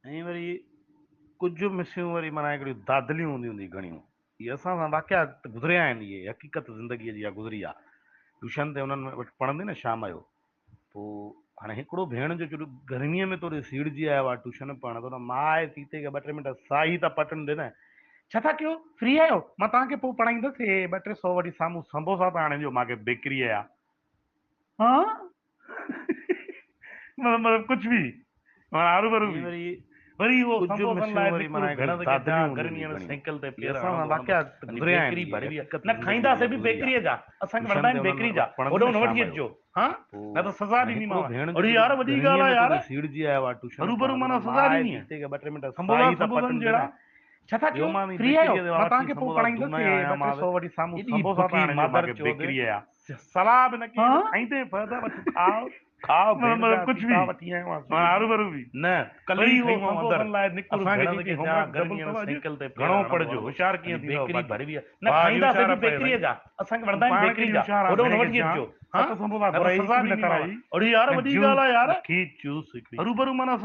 ۽ وري ڪجهه مسيون وري معنيٰ هڪڙيون دادليون هونديون هونديون گهڻيون. اهي اسان سان واقعا گذريا آهن، اهي حقيقت زندگيء جي اها گذري آ. ٽيوشن تي انهن وٽ پڙهندي نه شام جو، پوء هاڻي هڪڙو ڀيڻ جو چڏ گرميء ۾ توڏي سيڙجي آيو آ ٽيوشن پڙهڻ ته ان ماء سيتي کي ٻه ٽي منٽ ساهي ته پٽڻ ڏي نه. ڇا ٿا ڪيو؟ فري آهيو؟ مان توهان کي پوء پڙهائيندس. هي ٻه ٽي سو وٺي سامهون سنبوسا ٿا آڻي ڏيو مان کي بيڪريء جا. ها؟ مطلب ڪجهه به معنيٰ هروڀرو ۽ به وري وري اهو ڪجهه سنبوسن مسيون لاء وري نڪور معنيٰ ڀيڻ هڪڙيون کي جا دادليون هونديون گرميء هونديون ۾ گهڻيون. سائيڪل تي اهي پير اسان سان هڻندو واقعا هلندو وڃي گذريا آهن، بيڪري اهي ڀربي حقيقت نه زندگيء جي کائينداسين اها به گذري آ. بيڪريء جا اسان کي ٽيوشن وڻندا تي آهن انهن بيڪري جا وٽ پڙهندي هوڏانهن نه نه شام وٺي جو، اچجو ها پوء نه ته سزا هاڻي هڪڙو ڏينديمانو ڀيڻ جو اڙي چڏ يار وڏي گرميء ڳالهه ۾ آهي يار توڏي سيڙجي آيو آ ٽيوشن هروڀرو پڙهڻ ته معنيٰ ان سزا ماء ڏني سيتي کي ٻه ٽي منٽ سنبوسا ساهي ته سنبوسن پٽڻ ڏي جهڙا نه. ڇا ٿا ڪيو ٻيو مان فري آهيو بيڪريء تي مان وٺي توهان کي پوء سنبوسا پڙهائيندس ڌونائي هي آيان ٻه ٽي مانس. سو وٺي سامهون ايڏي سنبوسا ٿا بکي آڻي ڏيو مان مادر کي چود بيڪريء جا صلاح به نه ڪيئي ها؟ ته کائيندين فائدا وٺ کاء کاء ڀيڻ مطلب جا ڪجهه سيتا به وٺي آيو آهيان معنيٰ سيڙجي. هروڀرو به نه ڪلهه وري ئي اهو کنيو آئون اندر. سنبوسن لاء نڪور اسان کي ڀيڻ جيڪي کي هوم جا ورڪ ڊبل گرميء اٿو ۾ اڄ سائيڪل تي پير گهڻو هڻندو پڙهجو هلندو هوشيار وڃي ڪيئن ٿيندؤ بيڪري باقي. ڀربي نه واهه جي کائينداسين هوشيار به پئي بيڪريء سائين. جا اسان کي تون وڻندا آهن پاڻ بيڪري ڪيڏي جا هوشيار آن هوڏانهن ڀيڻ نه کي وٺي جان اچجو ها ست سنبوسا نه ته گهرائي سزا هڪ به نه ڏينديمانو کارائي اڙي يار ۽ وڏي جوس ڳالهه آهي يار کير جوس هڪڙي. هروڀرو معنيٰ.